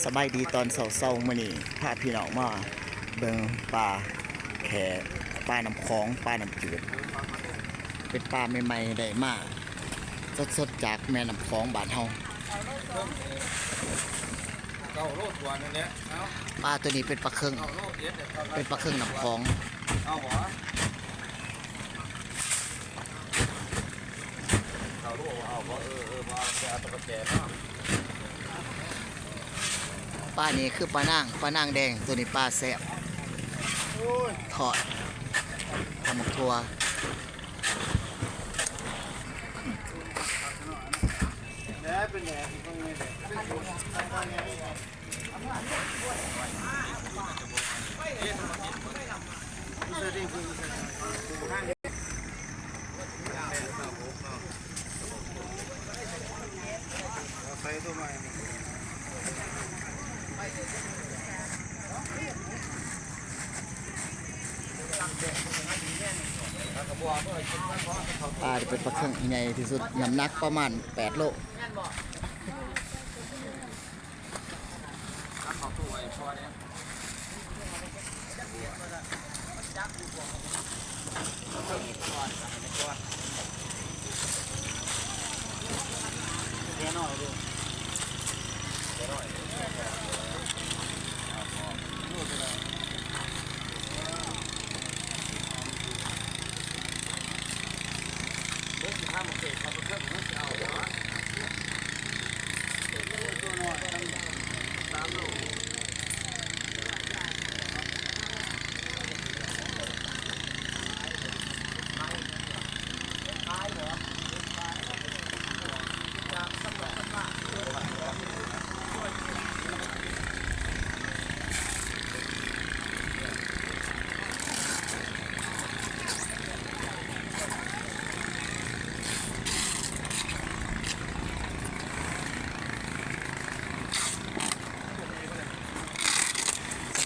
ສະບາຍດີຕອນເຊົ້າໆ ມື້ນີ້ພາພີ່ນ້ອງມາເບິ່ງປາແຂ້ ປານ້ຳຂອງ ປານ້ຳຈືດ ເປັນປາໃໝ່ໆ ໄດ້ມາສົດໆ ຈາກແມ່ນ້ຳຂອງບ້ານເຮົາ. ເກົ້າໂລກວ່ານັ້ນແຫຼະ ເອົາ ປາໂຕນີ້ເປັນປາເຄິງ ເປັນປາເຄິງນ້ຳຂອງ. ເອົາບໍ່? ເອົາລູກ ເອົາບໍ່? ເອີ ເອີ ບໍ່ເອົາ ແຕ່ເອົາຕະກະແຕນເນາະ. ປານີ້ຄືປານາງ ປານາງແດງ ໂຕນີ້ປາແຊບ ໂອ້ຍ ທອດ ຕຳບັກຖົ່ວ. ແດດເປັນແດດ ປາທີ່ເປັນປາເຄິງທີ່ໃຫຍ່ທີ່ສຸດ ນ້ຳໜັກປະມານແປດໂລ.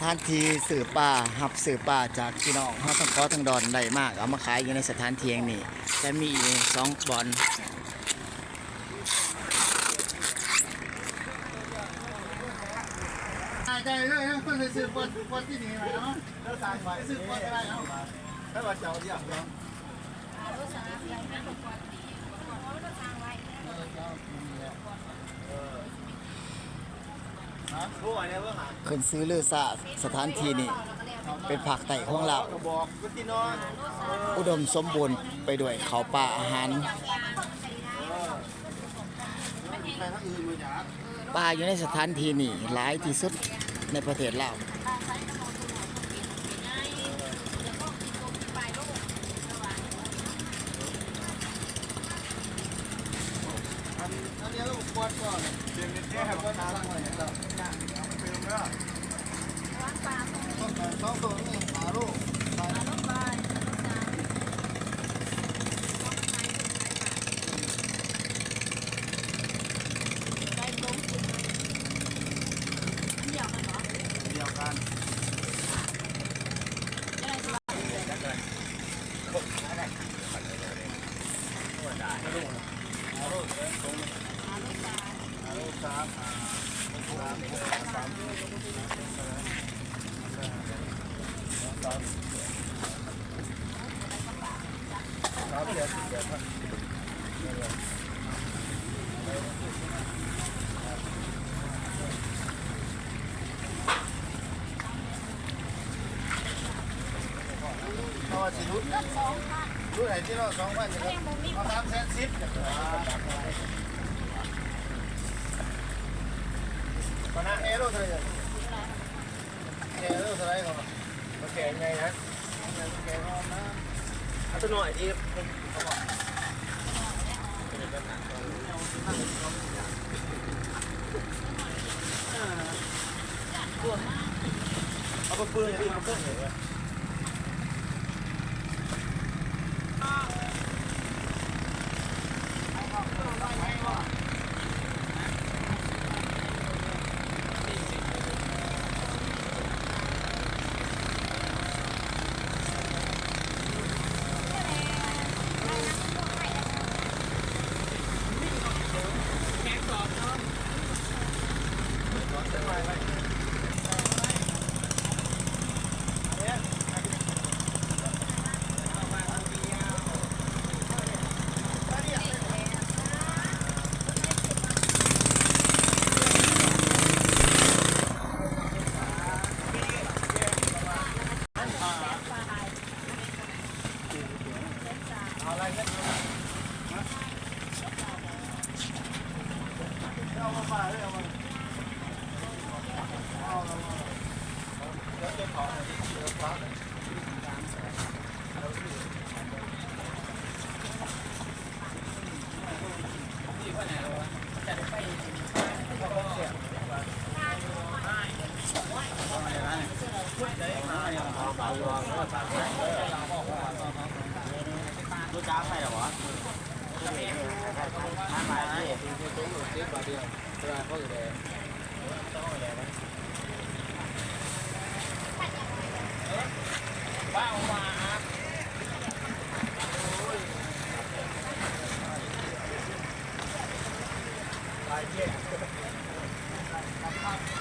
ສະຖານທີ່ຊື້ປາ ຮັບຊື້ປາຈາກພີ່ນ້ອງເຮົາທັງເກາະທັງດອນໄດ້ມາ ເອົາມາຂາຍຢູ່ໃນສະຖານທີ່ແຫ່ງນີ້ ແລະມີອີກສອງບ່ອນ. ຂຶ້ນຊື່ລືຊາ ສະຖານທີ່ນີ້ເປັນພາກໃຕ້ຂອງລາວ ອຸດົມສົມບູນໄປດ້ວຍເຂົ້າປາອາຫານ. ປາຢູ່ໃນສະຖານທີ່ນີ້ຫຼາຍທີ່ສຸດໃນປະເທດລາວ. ອັນ ອັນນີ້ເຮົາກວດກ່ອນ ເຕັມແທ້ ເອົາໄປເຕີມເດີ ສອງໂຕນີ້ຫ້າໂລ ດຽວກັນ. ເພາະວ່າຊິຫຼຸດ ຫຼຸດໃຫ້ທີ່ລະສອງພັນ ເອົາສາມແສນສິບ ປານະແອໂລເທົ່າໃດ? ແກະໂລເທົ່າໃດກໍ ມາແກະໃຫຍ່ນະ ແກະອ່ອນນະ ເອົາຕົວນ້ອຍທີ່ ເອົາປຶ້ງໆ ທີ່ມັນເກີດເຫດ. ແຂງສອງເນາະ. Thank you.